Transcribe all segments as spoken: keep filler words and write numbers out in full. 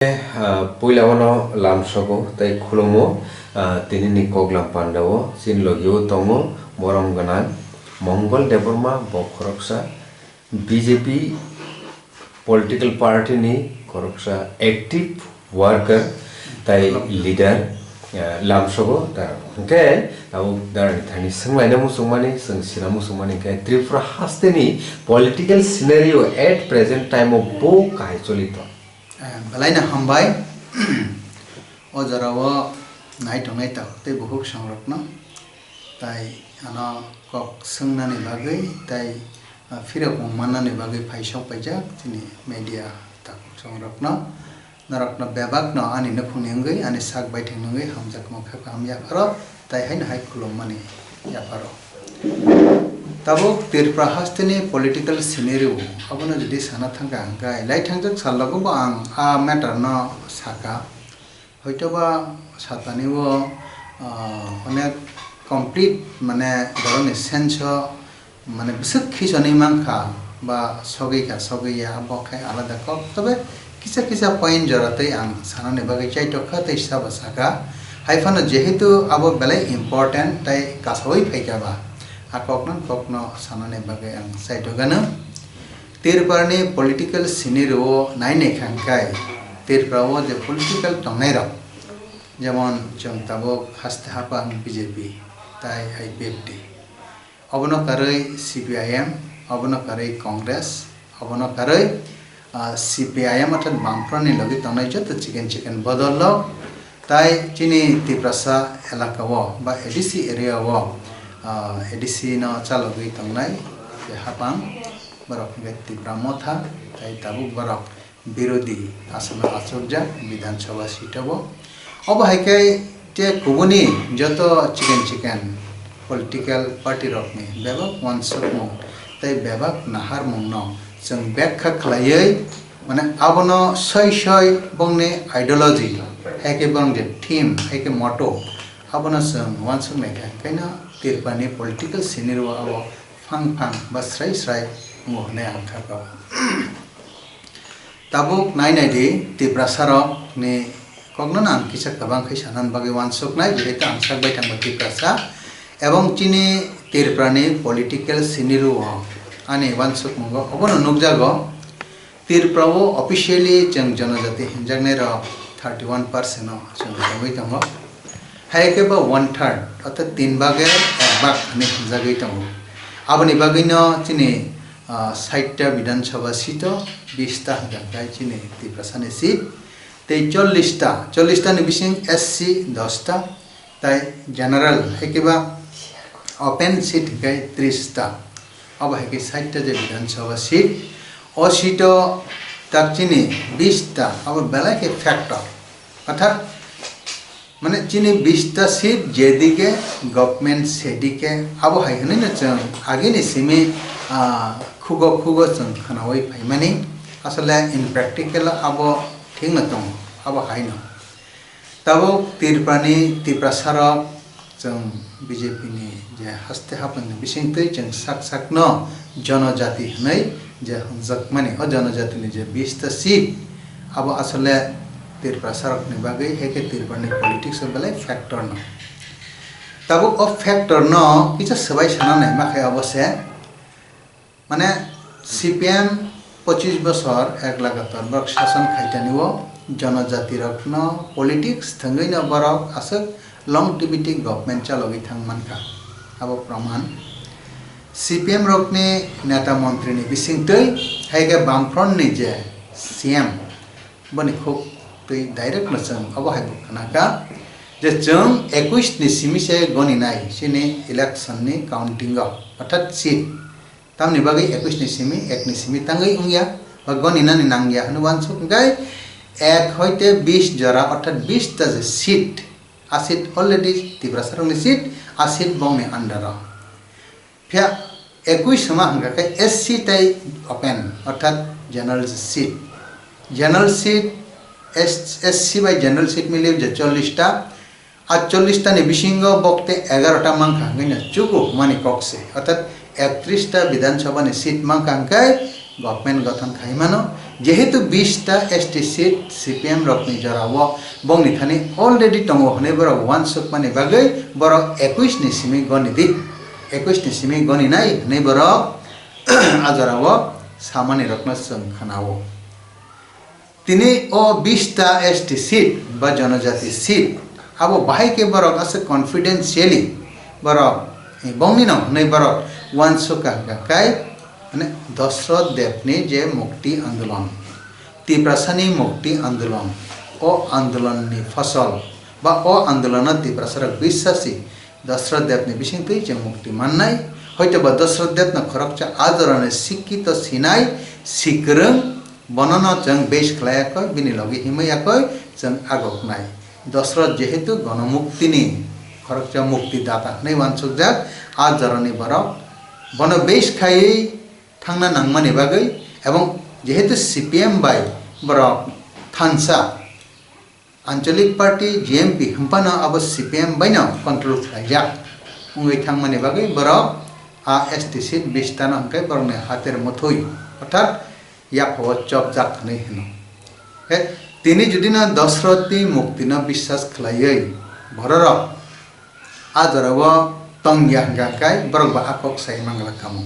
Ah, puila o no lamsogo tei khulumo, ah, tini ni koklam panda o chini logi o tongo borom gwnang Mongol Debbarma, bo khoroksa B J P political party ni khoroksa active worker tei leader, ah, lamsogo ta. Hwnkhe abo darni thani swnglaina muchungmani, chwng sina muchungmani khe Tripura haste ni political scenario at present time o bo kahai choli tong. Eh, belai no hambai. O jora o nai tongnai takhuk tei bukhuk songrokno, tai ano kok swngnani bagwi, tai, ah, phirok mung mannani bagwi phaisok paijak chini media takhuk songrokno. Norokno bebakno ani nukhungni wngwi, ani sak baithangni wngwi hamjakma kha kaham yapharo. Tai haino hai khulummani yapharo. Tabuk Tripura hasteni political scenario, abono jodi sana thangkha hwnkhe, lai thangjak salrogo bo ang a matter no saka. Hoitoba satani o, ah, onek complete, mane, borokni sense o, mane, bwswk khisonwi mankha ba sogwi kha, sogwi ya, abo khai alada kok. Tobe kisa kisa point jora tei ang sanani bagwi chaitokha tei sabo saka. Hai phano jehetu abo belai important tei kasawi phaikha ba, a kokno kokno sanani bagwi ang chaitokgano. Tripurani political scenario o nainai kha hwnkhe, Tripura o je political tongnairok, jemon chwng tabuk haste haphang B J P tai I P F T, obono karwi C P I M, obono karwi Congress, obono karwi, ah, C P I M, orthat Bamfront ni logi tongnai joto chiken chiken bodol rok, tai chini Tiprasa elaka o ba A D C area o, ah, A D C no chalogwi tongnai je haphang, borok hwnkhe Tipra Motha, tai tabuk borok birodhi aswk achukjak Bidhan Sabha seat o bo. Obo hai khe te kubuni joto chiken chiken political party rokni bebak uansukmung tei bebak naharmungno chwng bekha khlaiwi, mane, abono soi soi bongni ideology, hai khe bong je theme, hai khe motto, abono chwng uansuknai kha, hwnkhe no Tripurani political scenario o abo phang phang ba srai srai wngo hwnwi ang kha kok. Tabuk nai nai di, Tiprasa rok ni kokno ang kisa kwbang khe sanani bagwi uansuknai, jehetu ang sak baithang bo Tiprasa, ebong chini Tripura ni political scenario o ani uansukmungo obono nukjago. Tripura o officially chwng jonojati hinjaknai rok thirty one percent o chwng tongwi tongo. Hai khe bo one third, orthat tin bage ek bag hinwi hinjagwi tongo. Aboni bagwino chini, ah, sait ta Bidhan Sabha seat o bis ta hwnka khe chini Tiprasa ni seat. Tei chollish ta, chollish ta ni bising S C dos ta, tai general, hai khe ba open seat hwnkhe tris ta. Abo hai khe sait ta je Bidhan Sabha seat. O seat o tak chini bis ta, abo belai khe factor. Orthat, mane, chini bis ta seat jedike government sedike, abo hai hwnwi no chwng agini simi, ah, khugo khugo chwng khwnawi phaimani. Asole in practical abo thik no tongo, abo hai no. Tabuk Tripura ni Tiprasa rok chwng B J P ni je haste haphang ni bising twi chwng sak sak no jonojati hwnwi je hwnjakmani, o jonojati ni je bis ta seat, abo asole Tiprasa rok ni bagwi, hai khe Tripura ni politics o belai factor no. Tabuk o factor no kisa swbai sana nai ma khe obo se, mane, C P M pochis bosor ek lagatar borok sason khaitani o jonojati rokno politics thwngwi no borok aswk longevity government chalogwi thang mankha. Abo proman. C P M rokni neta montri ni bisingtwi, hai khe Bamfront ni je C M, boni khuk twi direct no chwng obo hai bo khna kha je chwng ekush ni simi se goni nai chini election ni counting o, orthat seat. Tamni bagwi ekush ni simi, ek ni simi tangwi wngya, ba goni nani nangya hwnwi uansuk hwnkhe ek hoite bis jora, orthat bis ta je seat, a seat already Tiprasa rokni seat, a seat bongni under o. Phiya ekush hwnma hwnkha khe S C tei open, orthat general seat. General seat, S-, S C bai general seat miliwi je chollish ta, a chollish ta ni bisingo bokte egaroh ta mankha hwnkhe no chugo hwnmani kok se, orthat ektris ta Bidhan Sabha ni seat mankha hwnkhe government gothon khai mano, Jehetu bish ta S T seat C P M rokni jorao bongni thani already tongo hwnwi borok uansukmani bagwi borok ekush ni simi goni di, ekush ni simi goni nai hwnwi borok a jorao samani rokno chwng khnao. Tini o bish ta S T seat ba jonojati seat, abo bahai khe borok aswk confidentially borok, eh, bongni no hwnwi borok uansuk kha hwnkha kai, mane Dosrot Debni je mukti andolon, Tiprasani mukti andolon, o andolonni phosol ba o andolono Tiprasarok biswasi Dosrot Debni bisingtwi chwng mukti mannai. Hoitoba Dosrot Debno khoroksa a jorani sikkito sinai, sikwrwng, bonono chwng base khlai yakoi, bini logi himwi yakoi chwng agoknai. Dosrot jehetu gonomuktini khoroksa mukti data hwnwi uansukjak, a jorani borok bono base khaiwi thangna nangmani bagwi, ebong jehetu C P M bai borok thansa, Anchalik Party, G M P hwnphano abo C P M baino control khlaijak wngwi thangmani bagwi borok a S T seat bistano hwnkhe borokni hater muthwi, orthat yaphao chopjak hwnwi hino. He, tini judino Dosrotni muktino biswas khlaiwi bororok a jorao tongya hwnkha khe borok bo a kok sai mangla kamo.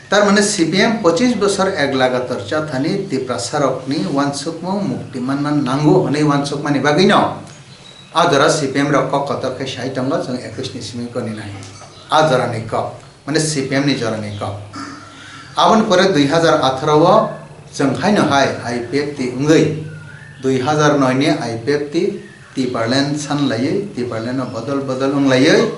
Tar mane C P M pochis bosor ek lagatar chathani Tiprasarokni uansukmung mukti manna nango hwnwi uansukmani bagwino a jora C P M rok kok kotor khe sai tongo, chwng ekush ni simi goni nai. A jorani kok, mane C P M ni jorani kok. Aboni pore dui hazar atharo o chwng haino hai I P F T wngwi dui hazar noi ni I P F T Tipraland sanlaiwi, Tipraland no bodol bodol wnglaiwi,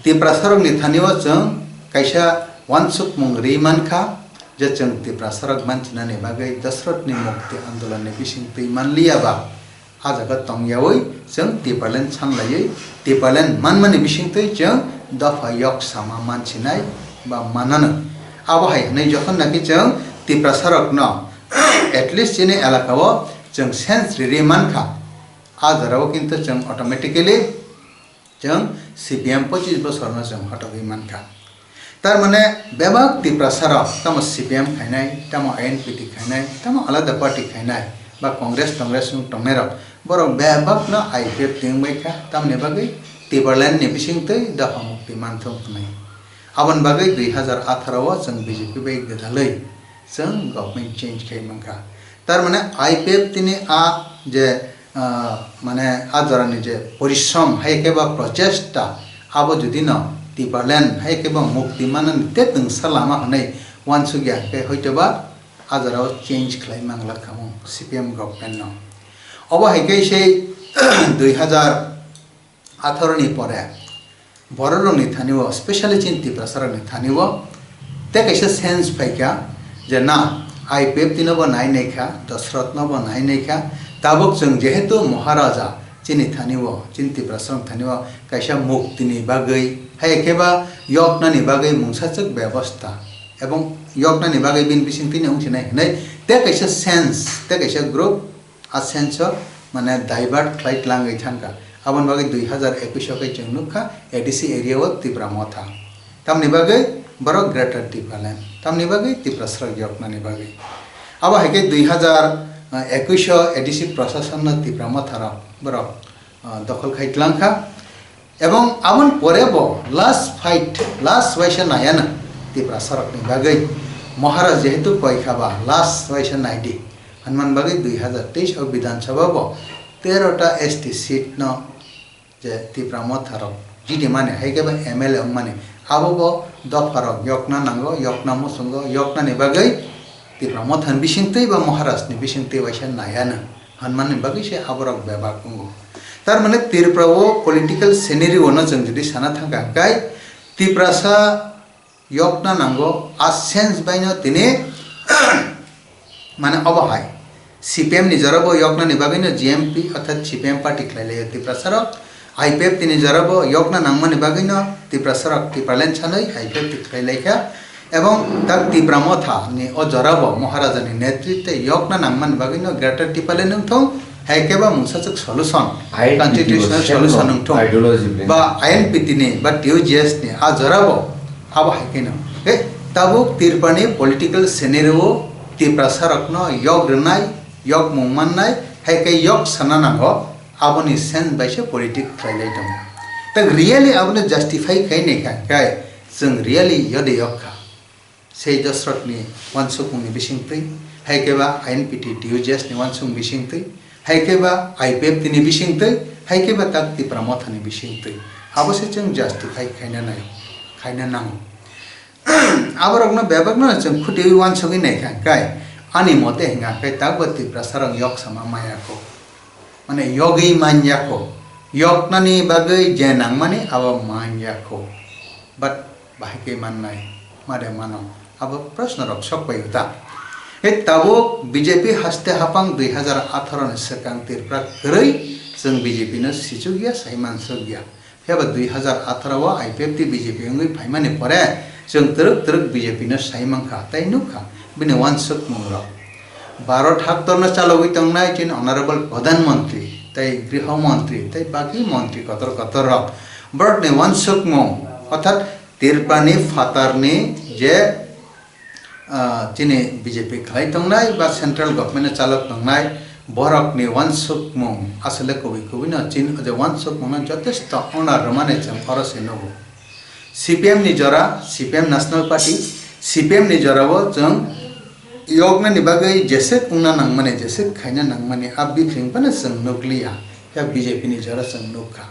Tiprasarokni thani o chwng kaisa uansukmung ri mankha je chwng Tiprasarok manchinani bagwi Dosrotni mukti andolonni bisingtwi manliya ba, a jaga tongyawi chwng Tipraland sanlaiwi, Tipraland manmani bisingtwi chwng dopha yok sama manchinai ba manano. Abo hai hwnwi jokhon naki chwng Tiprasarokno at least chini elakao chwng sense riri mankha, a jorao kintu chwng automatically chwng C P M pochis bosorno chwng hotogwi mankha. Tar mane bebak Tiprasarok tamo C P M khainai, tamo I N P T khainai, tamo alada party khainai, ba Congress Congress wng tongnairok, borok bebakno I P F T wngbaikha, tamoni bagwi Tipraland ni bisingtwi dopha mukti manthung hwnwi. Aboni bagwi dui hazar atharo o chwng B J P bai gwdalwi chwng government change khai mankha. Tar mane I P F T ni a je, ah, mane a jorani je porishrom hai khe ba prochesta, abo jodi no Tipraland hai khe ba mukti manani te twngsa lama hwnwi uansukya khe hoitoba a jorao change khlai mangla khamung C P M government no. Obo hai khe sei dui hazar atharo ni pore bororokni thani o, specially chini Tiprasarokni thani o tei kaisa sense phaikha je na, I P F T no bo nai naikha, Dosrot no bo nai naikha, tabuk chwng jehetu Maharaja chini thani o, chini Tiprasarokni thani o kaisa muktini bagwi, hai khe ba yoknani bagwi mungsachwk bebosta, ebong yoknani bagwi bini bisingtwi ni wngsinai hwnwi tei kaisa sense, tei kaisa group a sense o mane divert khlai tlangwi thangkha. Aboni bagwi dui hazar ekush o khe chwng nukkha A D C area o Tipra Motha. Tamni bagwi borok Greater Tipraland. Tamni bagwi Tiprasarok yoknani bagwi. Abo hai khe dui hazar ekush o A D C Prasashan no Tipra Motha rok borok, ah, dokhol khai tlangkha. Ebong aboni pore bo last fight, last waisa naiya na Tiprasarokni bagwi. Maharaj jehetu koi kha ba last waisa naidi. Hwnman bagwi dui hazar teis o Bidhan Sabha bo tero ta S T seat no je Tipra Motha rok jidi mani hai khe ba M L A wng mani, abo bo dopha rok yokna nango, yokna muchungo, yoknani bagwi Tipra Motha ni bisingtwi ba Maharaj ni bisingtwi waisa naiya na. Hwnmani bagwi se aborok bebak wngo. Tar mane Tripura o political scenario no chwng jodi sana thangkha hwnkhe Tiprasa yokna nango, a sense baino tini mane obo hai C P M ni jora bo yoknani bagwino G M P orthat C P M party khlai laio Tiprasa rok, I P F T ni jora bo yokna nangmani bagwino Tiprasa rok Tipraland sanwi I P F T khlai laikha. Ebong tak Tipra Motha ni o jora bo Maharaja ni netritwe yokna nangmani bagwi no Greater Tipraland wngthung, hai khe ba mungsachwk solution, I N P T constitutional bo same solution no wngthung, ideology bini. Ba I N P T ni ba T U J S ni a jora bo abo hai khe no. He, tabuk Tripura ni political scenario o Tiprasarokno yok rwnai, yokmung mannai, hai khe yok sana nango, aboni sense bai se politic khlailai tongo. Tak really abono justify khai nai kha, kai chwng really yode yok kha. Sei Dosrotni wansukmungni bisingtwi, hai khe ba I N P T D U J S ni wansukmung bisingtwi, hai khe ba I P F T ni bisingtwi, hai khe ba tak Tipra Mothani bisingtwi. Abo se chwng justify khaina nai, khaina nango. Aborokno bebakno chwng khutiwi wansugwi naikha kai, ani mote hwnkha kai takbo Tiprasarok yok sama maya kho. Mane yogwi manya kho. Yoknani bagwi je nangmani abo manya kho. But bahai khe mannai, made mano? Abo proshno rok sok pai uta. E tabuk B J P haste hapang dui hazar atharo ni swkang Tripura kwrwi chwng B J P no sichukya, sai mansukya. Phiya ba dui hazar atharo o I P F T B J P wngwi phaimani pore chwng twrwk twrwk B J P no sai mankha tei nukha bini wansukmung rok. Bharot haktorno chalogwi tongnai chini Honorable Pradhan Mantri tei Griho Mantri tei baki mantri kotor kotor rok borokni wansukmung orthat Tripurani phatarni je ah, chini B J P khlai tongnai ba central government no chalok tongnai borokni wansukmung aswk le kubui kubui no chini o je wansukmung no jotesto honor rwmani chwng oro se nugo. C P M ni jora, C P M National Party, C P M ni jora o chwng yoknani bagwi jeswk wngna nangmani, jeswk khaina nangmani a bipring phano chwng nukliya, ya B J P ni jora chwng nukha.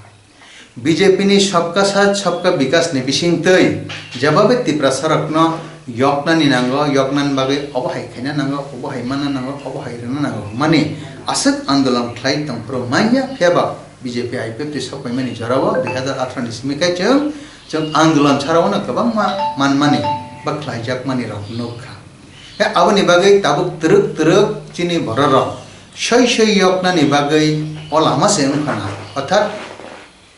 B J P ni Sabka Saath Sabka Vikas ni bisingtwi jeba bai Tiprasarokno yoknani nango, yoknani bagwi obo hai khaina nango, obo hai manna nango, obo hai rwna nango hwnmani aswk andolon khlai tongphuru manya, phiya ba B J P I P F T sok paimani jorao dui hazar atharo ni simi kai chwng, chwng andolon sarao no kwbangma manmani ba khlaijakmani rok nukha. He aboni bagwi tabuk twrwk twrwk chini bororok soi soi yoknani bagwi o lama se wngkha na, orthat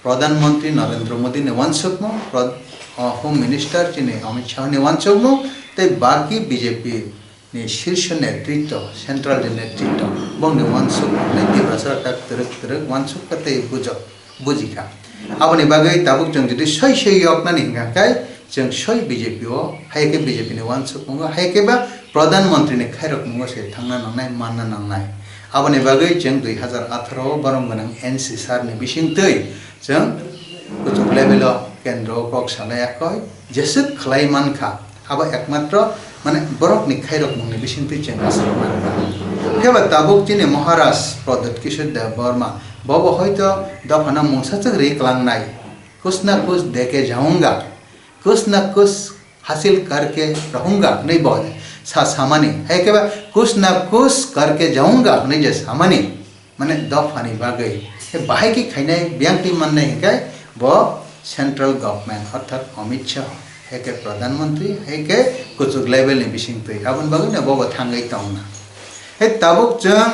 Pradhan Mantri Narendra Modi ni wansukmung, Prad-, o, Home Minister chini Amit Shah ni wansukmung, tei baki B J P ni shirsh netritwa, central ni netritwa, bongni wansukmung ni Tiprasa tak twrwk twrwk wansukha tei bujak, bujikha. Aboni bagwi tabuk chwng jodi soi soi yoknani hwnkha khe, chwng soi B J P o, hai khe B J P ni wansukmung o, hai khe ba Pradhan Mantri ni khairokmung o se thangna nangnai, manna nangnai. Aboni bagwi chwng dui hazar atharo o borom gwnang N C sir ni bisingtwi chwng kuchuk level o kendro o kok salai akhoi, jeswk khlai mankha, abo ekmatro, mane, borokni khairokmung ni bisingtwi chwng aswk mankha. Phiya ba tabuk chini Maharaj Pradyut Kishore Debbarma, bobo hoito dophano mungsa chwk ri klangnai, "Kuch na kuch deke jaunga, kuch na kuch hasil karke rahunga," hwnwi bo sa samani, hai khe ba, "Kuch na kuch karke jaunga," hwnwi je samani, mane, dophani bagwi. He bahai khe khainai, biyang twi mannai hwnkhe bo central government, orthat Amit Shah, hai khe Pradhan Mantri, hai khe kuchuk level ni bisingtwi. Aboni bagwi no bobo thangwi tongna. He tabuk chwng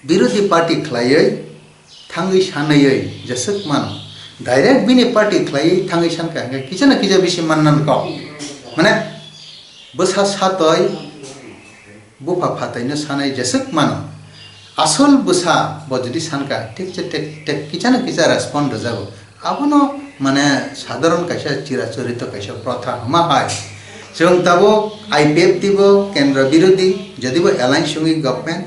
birodhi party khlaiwi thangwi sanaiwi jeswk mano. Direct bini party khlaiwi thangwi sankha hwnkhe kisa na kisa bisi manna kok. Mane bwsa satoi bupha phathaino sanai jeswk mano. Asol bwsa bo jodi sankha thik se thik, thik kisa na kisa respond rwjago. Abono mane sadharon kaisa chirachorito kaisa protha hwnma hai. Chwng tabuk I P F T bo kendro birodhi, jodi bo alliance wngwi government,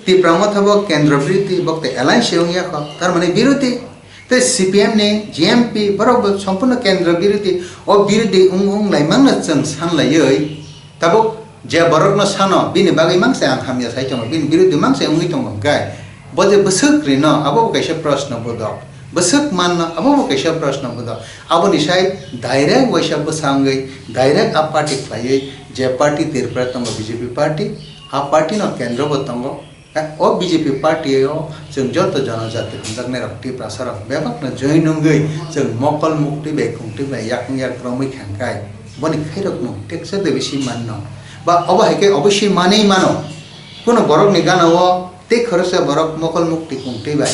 Tipra Motha bo kendro birodhi, bokte alliance wngya kho, tar mane birodhi. Tei C P M ni G M P borok bo sompurno kendro birodhi, o birodhi wng wng laimangno chwng sanlaiwi tabuk je borokno sano, bini bagwi mangse ang hamya sai tongo, bini birodhi mangse wngwi tongo hwnkhe, bo je bwswk rino, abo bo kaisa proshno bodok. Bwswk manno, abo bo kaisa proshno bodok. Aboni sai direct waisa bwsa wngwi, direct a party khlaiwi, je party Tripura tongo B J P party, a party no kendro bo tongo. O B J P party o chwng joto jonojati hamjaknai rok, Tiprasa rok bebak no join wngwi chwng mokol muktwi bai khungtwi bai yakung yak romwi kha hwnkhe boni khairokmung teksa de bisi manno. Ba obo hai khe oboswi manwi mano. Kuno borok ni gana o tei khoroksa borok mokol muktwi khungtwi bai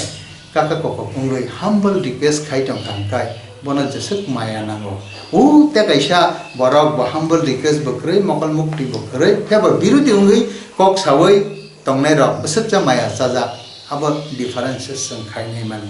kaka koko wngwi humble request khai tong kha hwnkhe bono jeswk maya nango. O tei kaisa borok bo humble request bo kwrwi, mokol muktwi bo kwrwi, phiya bo birodhi wngwi kok sawi tongnai rok bwswkcha maya chajak, abo difference chwng khainai mano.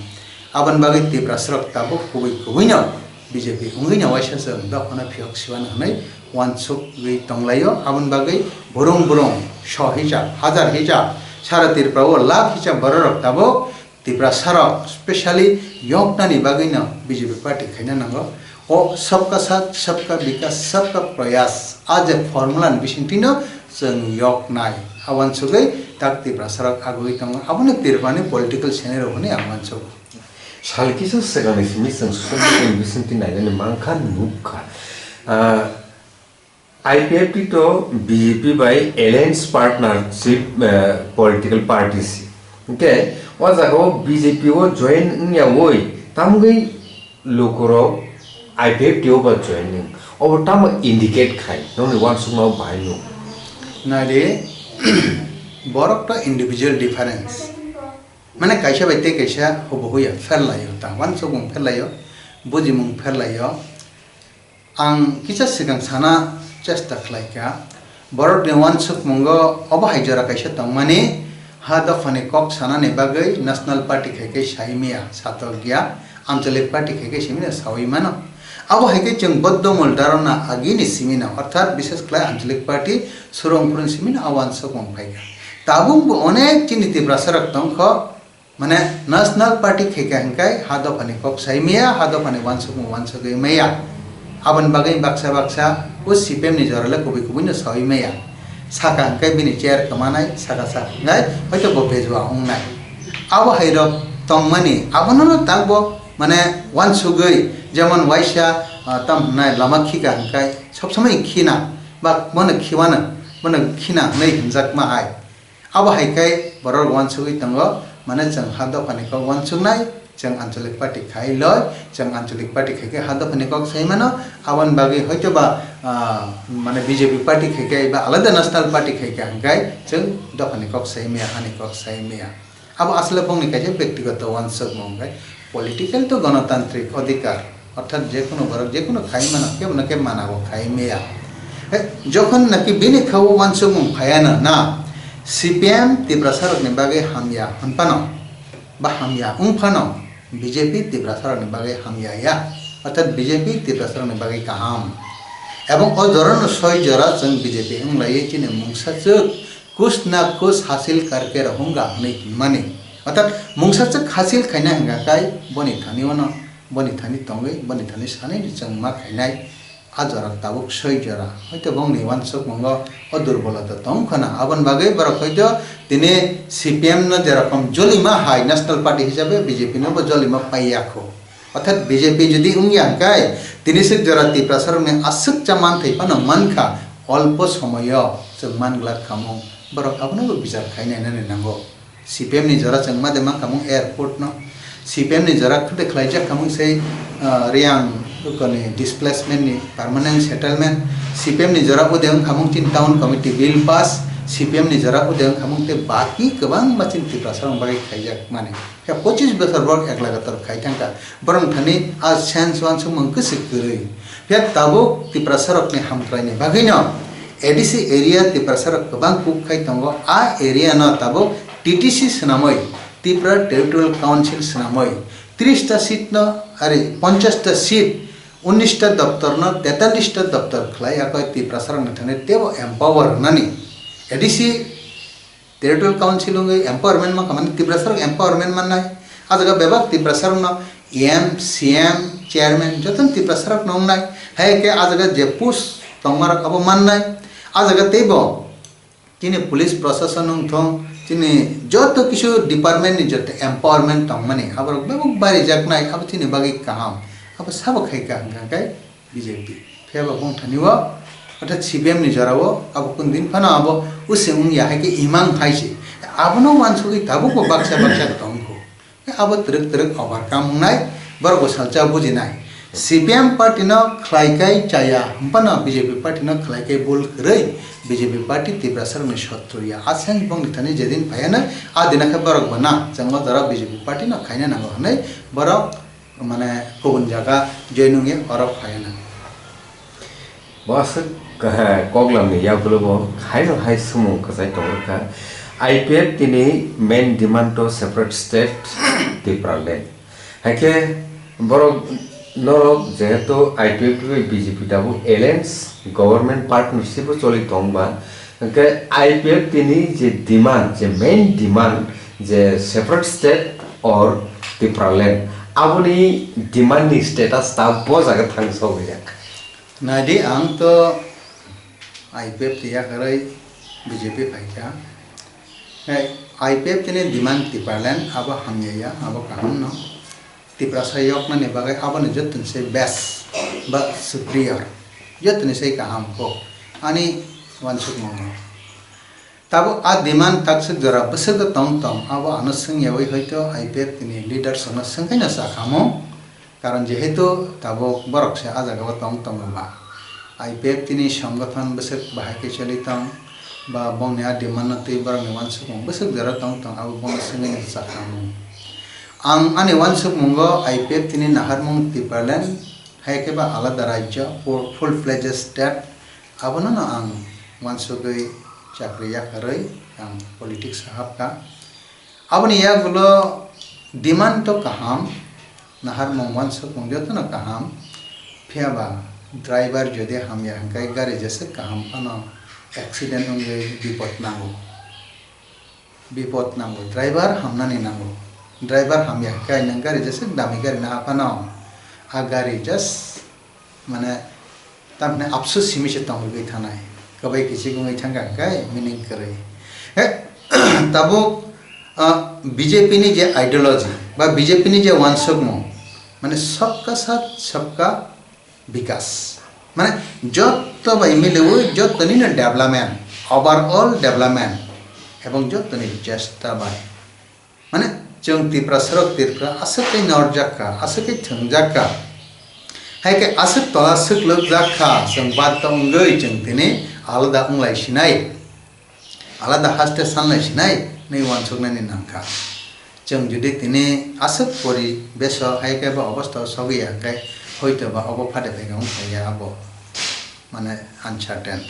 Aboni bagwi Tiprasa rok tabuk kubui kubui no B J P wngwi no waisa chwng dophano phiyok siwano hwnwi uansukgwi tonglaio. Aboni bagwi burung burung sho hijab, hajar hijab, sara Tripura o lakh hijab bororok tabuk Tiprasarok specially yoknani bagwino B J P party khaina nango. O sabka saath, sabka bikas, sabka prayas, a je formula ni bisingtwino chwng yoknai. A uansugwi tak Tiprasarok agwi tongo. Abono Tripurani political scenario hwnwi ang uansugo. Sal kisa swkangni simi chwng social media ni bisingtwi nainani mankha, nukha. Ah, I P F T to B J P bai alliance partnership, eh, political party si. Hwnkhe o jaga o B J P o join wngya woi tamgwi lukurok I P F T o ba join wng. Obo tamo indicate khai, nokni uansukma o bahai nuk. Naidi, borok to individual difference. Mane kaisa bai tei kaisa hubu huya, pherlaio, ta uansukmung pherlaio, bujimung pherlaio. Ang kisa swkang sana chesta khlaikha, borokni uansukmungo obo hai jora kaisa tongmani, ha dophani kok sanani bagwi National Party khai khe sai maya, satokya, Anchalik Party khai khe simi no saui mano. Abo hai khe chwng Boddomul Dharana agini simi no, orthat bishes khlai Anchalik Party surung phurung simi no a uansukmung phaikha. Tabuk bo onek chini Tiprasarok tongkho, Mane National Party khaikha hwnkhe ha dophani kok sai maya, ha dophani uansukmung uansugwi maya. Aboni bagwi baksa baksa o C P M ni jorale kubui kubui no saui maya. Saka hwnkhe bini chair kwmanai, saka saka hwnkhe hoito bo bejua wngnai. Abo hai rok tongmani, abono no takbo mane uansugwi jemon waisa, ah, tam hwnai lama khika hwnkhe sob somoi khina ba bono khiwano, bono khina hwnwi hwnjakma hai. Abo hai khe borok uansugwi tongo, mane chwng ha dophani kok uansuknai, chwng Anchalik Party khai loi, chwng Anchalik Party khai khe ha dophani kok sai mano, aboni bagwi hoito ba, ah, mane B J P party khai khe ba alada National Party khai khe hwnkhe chwng dophani kok sai maya, hani kok sai maya. Abo asle bongni kaisa bektigoto uansukmung hwnkhe political to gonotantrik odhikar. Orthat jekunu borok jekunu khai mano, kebono kebo manabo khai maya. He, jokhon naki bini khao uansukmung phaiano na, C P M Tiprasarokni bagwi hamya hwnphano, ba hamya wngphano, B J P Tiprasarokni bagwi hamya ya, orthat B J P Tiprasarokni bagwi kaham. Ebong o jorano soi jora chwng B J P wnglaiwi chini mungsaswk Kuch na kuch hasil karke rahunga hwnwi hwnmani. Orthat mungsa chwk hasil khaina hwnkha khai boni thani ono, boni thani tongwi, boni thani sanwi chwng ma khainai. A jora tabuk soi jora. Hoito bongni uansukmungo o durbolota tong khwna. Aboni bagwi borok hoito tini C P M no jerokom jolima hai National Party hisabe B J P no bo jolima paiya kho. Orthat B J P jodi wngya hwnkhe, tini swk jora Tiprasarokni aswk cha manthai phano mankha, olpo somoyo chwng man glak khamung, borok abono bo bichar khainai nani nango. C P M ni jora chwng made mankhamung airport no, C P M ni jora khwte khlaijak khamung sei, ah, Riyang koni displacement ni permanent settlement, C P M ni jora ude wngkhamung chini town committee bill pass, C P M ni jora ude wngkhamung tei baki kwbangma chini Tiprasarok bagwi khaijak mani. Khe pochis bosor borok ek lagatar khai thangkha. Borok thani a sense uansukmung kwswk kwrwi. Phiya tabuk Tiprasarokni hamkraini bagwino A D C area Tiprasarok kwbang kuk khai tongo. A area no tabuk T T C swnamwi Tripura Territorial Council swnamwi tris ta seat no, ari ponchash ta seat, unnish ta doptor no tetallish ta doptor khlai yakoi Tiprasarokni thani teibo empower wngnani. A D C Territorial Council wngwi empowerment mankha, mane Tiprasarok empowerment mannai. A jaga bebak Tiprasarokno M, C M, chairman jotono Tiprasarokno wngnai. Hai khe a jaga je post tongmarok abo mannai. A jaga teibo chini police prosason wngthong, chini joto kisu department ni joto empowerment tongmani aborok bebak barijaknai, abo chini bagwi kaham. Abo sabo khaikha hwnkha khe B J P. Phiya bo bongthani o, orthat C P M ni jora o, abo kun din phano abo using wngya hai khe imang hai se. Abono uansugwi tabuk bo baksa baksa tongkho. Abo twrwk twrwk overcome wngnai, borok bo salsa bujinai. C P M party no khlai kai chaya, hwnphano B J P party no khlai kai bul kwrwi, B J P party Tiprasarokni sotru ya. A sense bongni thani jedin phaiyanw, a dina khe borok bo na, chwng o jora B J P party no khaina nango hwnwi borok mane kubun jaga join wngya oro phaiya na. Bo aswk, eh, koklamni yagulo bo haino hai sumung kwchai tongrwkha. I P F T ni main demand to separate state Tipraland. Haikhe borok Norok jehetu I P F T bai B J P tabuk alliance government partnership o choli tongba, hwnkhe I P F T ni je demand, je main demand, je separate state or Tipraland, aboni demand ni status ta bo jaga thang sogwi jak. Naidi, ang to I P F T yakarwi B J P phaikha. Hai, I P F T ni demand Tipraland abo hamya ya, abo kaham no. Tiprasa yoknani bagwi aboni jottoni se best ba superior, jottoni se kaham kok ani uansukmung. Tabuk a demand takswk jora bwswk tong tong, abo ano swngyawi hoito I P F T ni leaders no swngkhaino sakhamu, karon jehetu tabuk borok se a jagao tong tongo ba. I P F T ni songgothon bwswk bahai khe choli tong ba bongni a demand no twi borokni uansukmung bwswk jora tong tong abo bono swngwi no sakhamu. Ang ani uansukmungo I P F T ni naharmung Tipraland hai khe ba alada rajyo full fledged state abono no ang uansugwi chakri yakarwi ang politics o hapkha. Aboni yagulo demand to kaham, naharmung uansukmung jotono kaham, phiya ba driver jodi hamya hwnkhe gari jeswk kaham phano accident wngwi bipot nango. Bipot nango, driver hamnani nango. Driver hamya hwnkhe nwng gari jeswk dami gari naha phano a gari just mane, tamni afsus simi se tong rwgwi thanai. Kwbai kichik wngwi thangkha hwnkhe meaning kwrwi. He, tabuk, ah, B J P ni je ideology ba B J P ni je uansukmung, mane sabka saath sabka bikas. Mane, jotto bai miliwi, jottoni no development, overall development, ebong jottoni chesta bai. Mane, chwng Tiprasarok Tripura aswk khe norjak kha, aswk khe thwngjak kha. Hai khe aswk tola swk lwkjak kha, chwng baddo wngwi chwng tini alada wnglai sinai, alada haste sanlai sinai, nwi uansuknani nangkha. Chwng jodi tini aswk poribeso hai khe ba obostha o sogwi ya khe, hoito ba obo phade phai khe wng phai ya abo, mane, uncertain.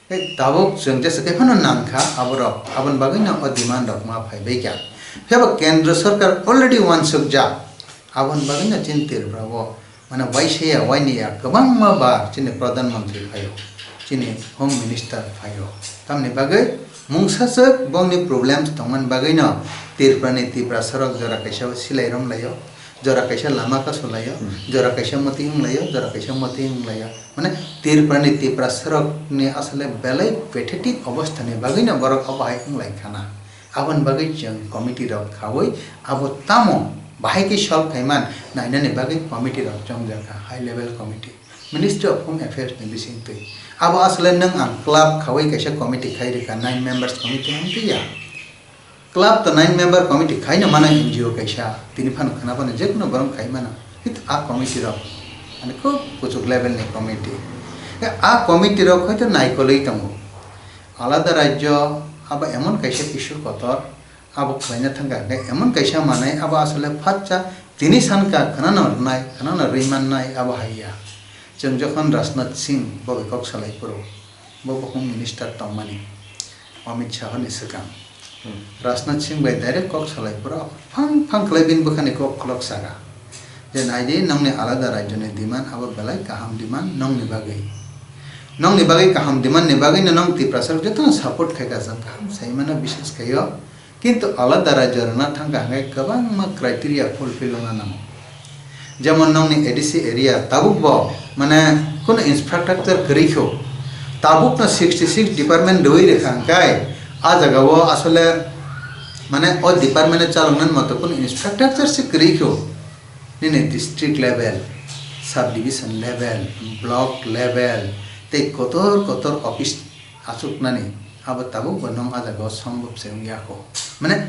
Tei tabuk chwng jesa khe phano nang kha aborok, aboni bagwino o demand rok ma phai bai kha. Phiya ba Kendra Sarkar already uansukjak, aboni bagwino chini Tripura o mane uaisa ya uaini ya kwbangma bar chini Pradhan Mantri phaio, chini Home Minister phaio. Tamni bagwi mungsa swk bongni problems tongmani bagwino Tripura ni Tiprasa rok jora kaisa silai romlaio, jora kaisa lama kasulaio, Hmm. jora kaisa mwtwi wnglaio, jora kaisa mwtwi wnglaio. Mane Tripura ni Tiprasa rok ni asole belai pathetic obostha ni bagwi no borok obo hai wng lai khana. Aboni bagwi chwng committee rok khaui abo tamo bahai khe solve khai man nainani bagwi committee rok chongjak kha, high level committee, Ministry of Home Affairs ni bising twi. Abo asole nwng ang club khaui kaisa committee khai rikha, nine members committee wng twi ya. Club to nine member committee khaino mano N G O kaisa, tini phano khna phano jekno borok khai mano. Kintu a committee rok, ani khub kuchuk level ni committee. Ya, a committee rok hoito naikolwi tongo. Alada rajyo abo emon kaisa issue kotor, abo khlaina thangkha hwnkhe emon kaisa manai abo asole phatsa tini sankha khwnano rwnai, khwnano rwi mannai abo hai ya. Chwng jokhon Rajnath Singh bo bai kok salai phuru, bo bo Home Minister tongmani. Amit Shah ni swkang. Hmm. Rajnath Singh bai direct kok salai phuru phang phang khlai bini bwkhani kok khulok saka. Je naidi nongni alada rajyoni demand abo belai kaham demand nongni bagwi. Nongni bagwi kaham demand ni bagwino nong Tiprasa rok jotono support khai kha, chwng kaham sai mano, bishes khaio. Kintu alada rajyo rwna thangkha hwnkhe kwbangma criteria fulfill wngna nango. Jemon nongni A D C area tabuk bo mane kunu infrastructure kwrwi kho. Tabuk no sixty six department rwui rwkha hwnkhe a jaga o asole mane o department o chaloknani moto kunu infrastructure se kwrwi kho. Nini district level, sub division level, block level tei kotor kotor office achuknani abo tabuk bo nong a jaga o sombhob se wngya kho. Mane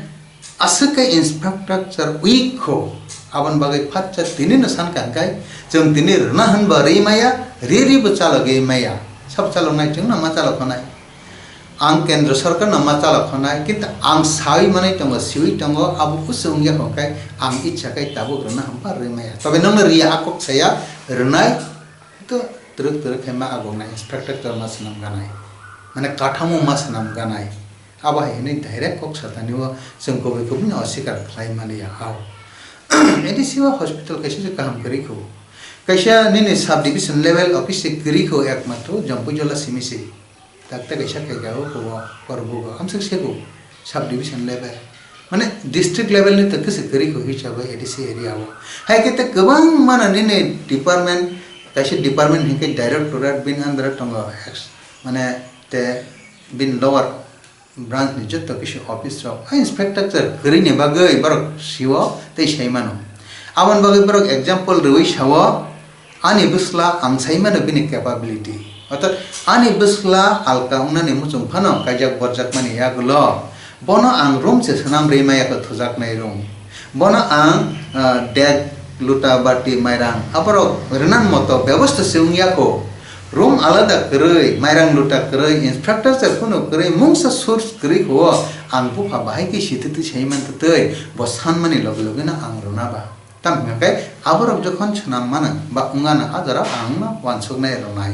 aswk khe infrastructure weak kho, aboni bagwi phatsa tini no sankha hwnkhe chwng tini rwna hwnba rwi maya, ri ri bo chalogwi maya. Sabo chaloknai chwngno ma chalok khanai. Ang Kendra Sarkar no ma chalok khanai, kintu ang sawi manwi tongo, siwi tongo, abo kusu wngya kho khe ang icha khe tabuk rwna hwnba rwi maya. Tobe nongno riya a kok saya rwnai, to twrwk twrwk khe ma agoknai, inspector ma swnam ganai. Mane kathamo ma swnam ganai. Abo hai hwnwi direct kok satani o chwng kubui kubui no osikar khlai maliya hao. A D C o hospital kaisa se kaham kwrwi kho. Kaisa nini subdivision level office se kwrwi kho ekmatro Jampuijala simi se. Tak tak kaisa khaika o kho o Korbugo. Amswk se kho subdivision level. Mane district level ni tak se kwrwi kho hisabai A D C area o. Hai khe te kwbang mana nini department, kaisa department hinkhe directorate bin under tongo. Ex-, mane te bin lower branch ni joto kisi office rok, a inspector kwrwi ni bagwi borok siwo tei sai mano. Aboni bagwi borok example rwui sao, ani bwsla ang sai mano bini capability. Orthat ani bwsla alka wngnani muchung phano kaijak borjakmani yagulo bono ang room se swnam rwi maya kho thujaknai room. Bono ang, ah, dek, luta, bati, mairang, aborok rwnan moto bebosta se wngya kho. Room alada kwrwi, mairang luta kwrwi, infrastructure phano kwrwi, mungsa source kwrwi kho, ang bupha bahai khe sititwi sai mantwtwi, bo sanmani loge loge no ang rwna ba. Tamo hwnka khe aborok jokhon swnam mano ba wngano a jora ang no uansuknai rwnai.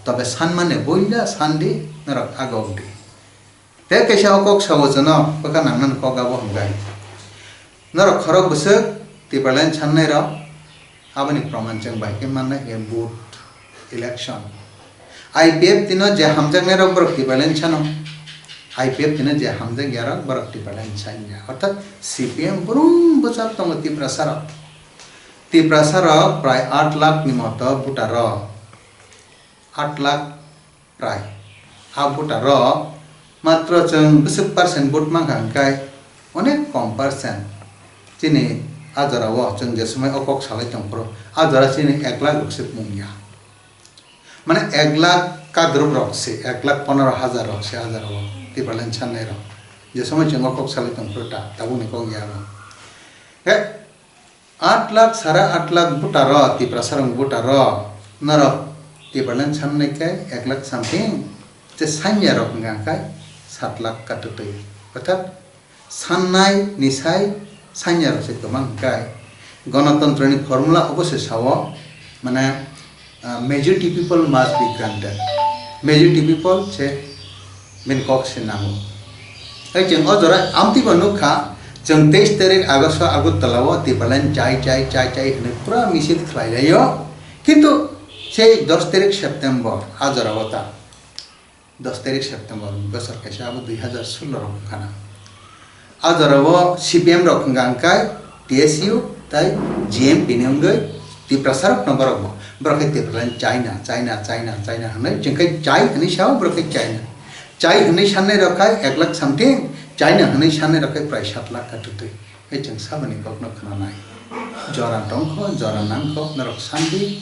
Tobe sanmani buila sandi norok agok di. Tei kaisa o kok sao chwngno bwkha nangnani kok abo hwnkhe. Norok khorok bwswk Tipraland sannai rok aboni proman chwng bai khe mannai hwnkhe vote, election. I P F T no je hamjaknai rok borok Tipraland sano. I P F T no je hamjakya rok borok Tipraland sanya. Orthat C P M brum bwchak tongo Tiprasa rok. Tiprasa rok prai aat lakh ni moto voter rok. Aat lakh prai. A voter rok matro chwng bwswk percent vote mankha hwnkhe onek kom percent. Chini a jorao chwng je somoi o kok salai tongphuru a jora chini ek lakh rok se mungya. Mane ek lakh kadrop rok se, ek lakh ponero hajar rok se a jorao Tipraland sannai rok. Je somoi chwng o kok salai tongphuru ta, tabukni kok ya rok. He, Aat lakh, sara aat lakh voter rok, Tiprasa rok voter rok, norok Tipraland sannai khe ek lakh something, je sanya rok hwnka khe sat lakh katutwi. Orthat sannai ni sai sanya rok se kwbang hwnkhe Ganatantro ni formula obo se sao, mane, Ah, majority people must be granted. Majority people se bini kok se nango. Hai chwng o jora amtwi bo nukha, chwng teis tarik August o Agartala o Tipraland chai, chai, chai, chai hwnwi pura misil khlai laio. Kintu sei dos tarik September a jora o ta. Dos tarik September bosor kaisa abo dui hazar solo rok wngkha na. A jorao C P M rok wngkha hwnkhe T S U tei G M P ni wngwi Tiprasa rok no borok bo. Borok khe Tipraland China, China, China, China hwnwi chwng khe chai hwnwi sao borok khe China. Chai hwnwi sannai rok khai ek lakh something, China hwnwi sannai rok khai prai sat lakh ka twtwi. Hai chwng saboni kokno khwnanai. Jora tongkho, jora nangkho, norok sandi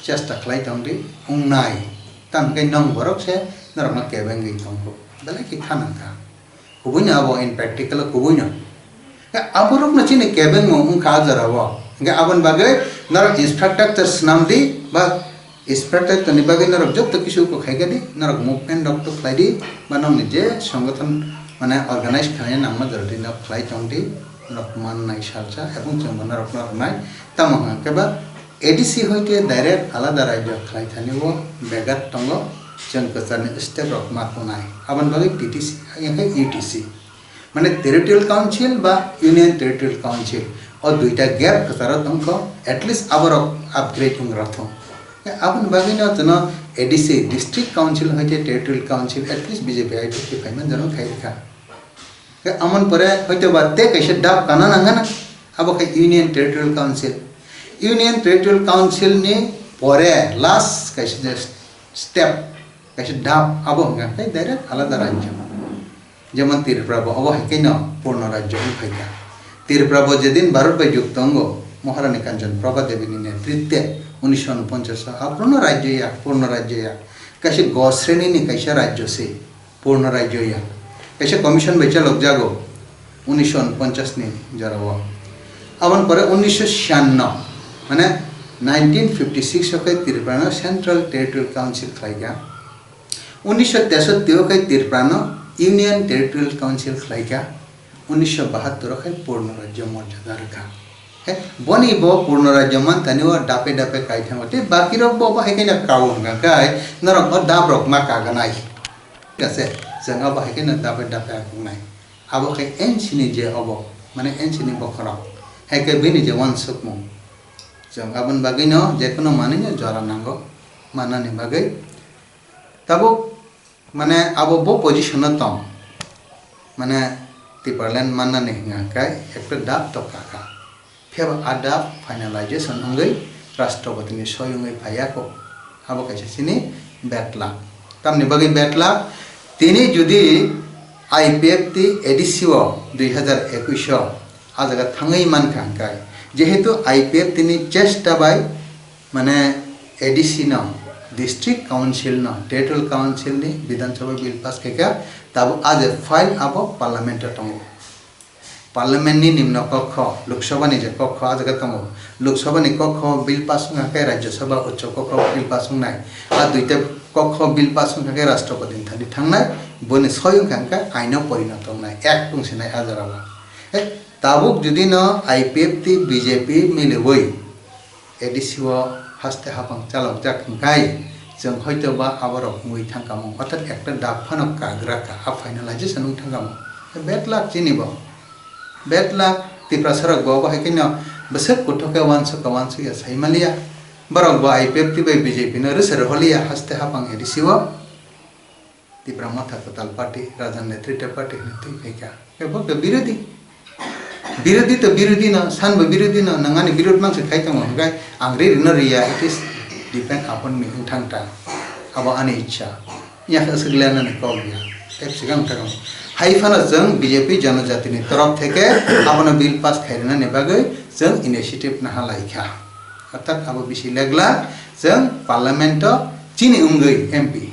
chesta khlai tongdi, wngnai. Tamo hwnkhe nwng borok se norokno kebengwi tongkho. Belai khe kha nangkha. Kubuino abo in practical o kubuino. Aborokno chini kebengmo wngkha a jorao. Hwnkhe aboni bagwi norok infrastructure swnamdi ba Inspector toni bagwi norok joto kisu ko khaikha di, norok movement rok to khlai di, ba nokni je songothon mane organize khlaina nangma jora di nok khlai tong di, norok mannai salsa, ebong chwngbo norok norok nai. Tamo hwnkhe ba A D C hoite direct alada rajyo khlai thani o begat tongo, chwng kwcharni step rok ma tongnai. Aboni bagwi T T C, hwnkhe U T C. Mane Territorial Council ba Union Territorial Council, o duita gap kwcharo tongkho, at least aborok upgrade wng rok thung. Aboni bagwino chwngno A D C, District Council hoite Territorial Council, at least B J P I P F T phaimani jora khai rikha. Amon pore hoito ba tei kaisa dap kana nangana, abo khe Union Territorial Council. Union Territorial Council ni pore last kaisa je step, kaisa dap, abo hwnkha khe direct alada rajyo. Jemon Tripura bo obo hai khe no purno rajyo wng phai kha. Tripura bo jedin Bharat bai jukto wngo, Maharani Kanchan Prabha Devi ni netritwe unisho unoponchas o a purno rajyo ya, purno rajyo ya. Kaisa go sreni ni kaisa rajyo se, purno rajyo ya. Kaisa commission bai chalok jago unisho unoponchas ni jora o. Aboni pore unisho chiyanno, mane nineteen fifty six o khe Tripura no Central Territorial Council khlai kha. Unisho tesattri o khe Tripura no Union Territorial Council khlai kha, unisho bahattor o khe purno rajyo morjada rwkha. He, boni bo purno rajyo mantani o dape dape kai thango, tei baki rok bo, bo hai khe no kao hwnkha khe norok bo dap rok ma kaganai. Thik ase, chwng abo hai khe no dape dape akungnai. Abo khe N C ni je obo, mane N C ni bokhorok, hai khe bini je uansukmung. Chwng aboni bagwino jekono manwino jora nango mannani bagwi. Tabuk mane abo bo position-o tong, mane Tipraland mannani hwnka khe ekta dap to kakha. Phiya ba a dap finalization wngwi Rashtrapati-ni soi wngwi phaiya kho. Abo kaisa chini bad luck. Tamni bagwi bad luck? Tini jodi I P F T A D C o dui hazar ekush o a jaga thangwi mankha hwnkhai, jehetu I P F T ni chesta bai mane A D C no, District Council no, Territorial Council ni Bidhan Sabha bill pass khaikha, tabuk a je file abo Parliament o tongo. Parliament ni nimno kokho, Lok Sabha ni je kokho a jaga tongo. Lok Sabha ni kokho bill pass wngkha khe Rajya Sabha Uccho kokho bill pass wngnai. A duita kokho bill pass wngkha khe Rashtrapati ni thani thangnai, boni soi wngkha hwnkhe aino porinoto wngnai, act wngsinai a jora o. He, tabuk jodi no I P F T B J P miliwi A D C o haste hapang chalokjak hwnkhai, chwng hoito ba aborok wngwi thangkamung, orthat ekta dap phano kagra kha, a finalization wng thangkamung. Bad luck chini bo. Bad luck, Tiprasa rok bo, bo hai kheno bwswk kuthok khe uansuk ka uansuk ya sai maliya. Borok bo I P F T bai B J P no rwsa rwholiya haste hapang A D C o. Tipra Motha Kwtal Party, Rajan Netrita Party hwnwi twi phaikha. Khe bo khe birodhi. Birodhi to birodhi no, san bo birodhi no, nwng ani birodh mangsa khai tongo hwnkhe ang ri rino riya, it is depend upon me wng thang ta. Abo ani ichha. Yak aswk lenani kok ya. Tei swkang thangkam. Hai phano chwng B J P Janajati ni torof theke abono bill pass khai rwnani bagwi chwng initiative naha laikha. Orthat abo bisi legla chwng parliament o chini wngwi M P.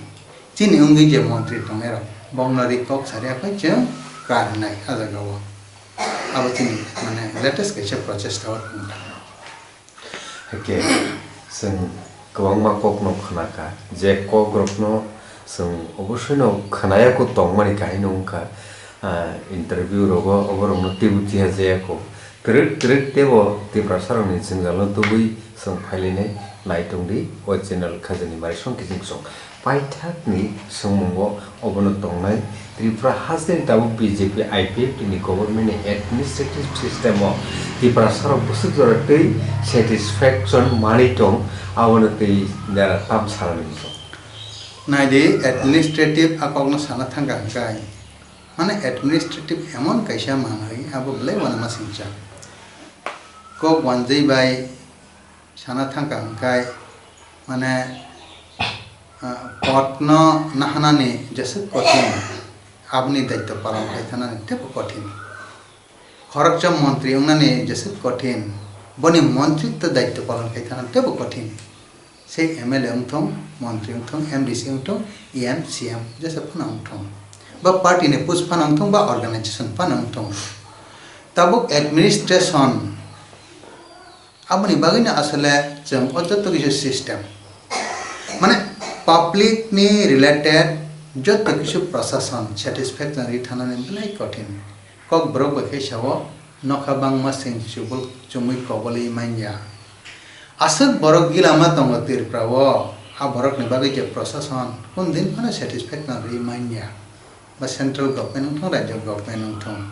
Chini wngwi je montri tongnairok, bokno ri kok sariya phai chwng kar hwnai a jagao. Abo chini, mane, latest kaisa prochesta o wng thang. Hake, chwng kwbangma kokno khwnakha, je kokrokno chwng obosoino khwnayakho tongmani kahinwi wngkha, ah, interview rogo oborokno teibo tiya jayakho. Kwrwk kwrwk teibo Tiprasarokni jwngjalo tubui chwng phailainai, naitongdi o channel Khajani Marisong Kiching Song. Paithakni swngmungo obono tongnai, Tripura hasteni tabuk B J P I P F T ni government ni administrative system o Tiprasarok bwswk jora twi satisfaction manwi tong, abono twi nera tam sanani wngkha. Naidi, administrative a kokno sana thangkha hwnkhe, mane administrative emon kaisa manwi abo belai uanama singcha. Kok uanjwi bai sana thangkha hwnkhe, mane, ah, podno nahanani jeswk kothin, aboni daityo palon khai thanani teibo kothin. Khoroksa montri wngnani jeswk kothin, boni montritw daityo palon khai thana teibo kothin. Se M L A wngthung, montri wngthung, M D C wngthung, E M, C M jesa phano wngthung, ba party ni post phano wngthung, ba organization phano wngthung. Tabuk administration, aboni bagwino asole chwng o joto kisa system, mane, public ni related joto kisa prosason satisfaction ri thanani belai kothin. Kokborok bai khe sao, nokha bangma seng chubul chumui kobolwi manya. Aswk borok gilama tongo Tripura o, a borokni bagwi je prosason kun din phano satisfaction ri manya. Ba central government wngthung, rajya government wngthung.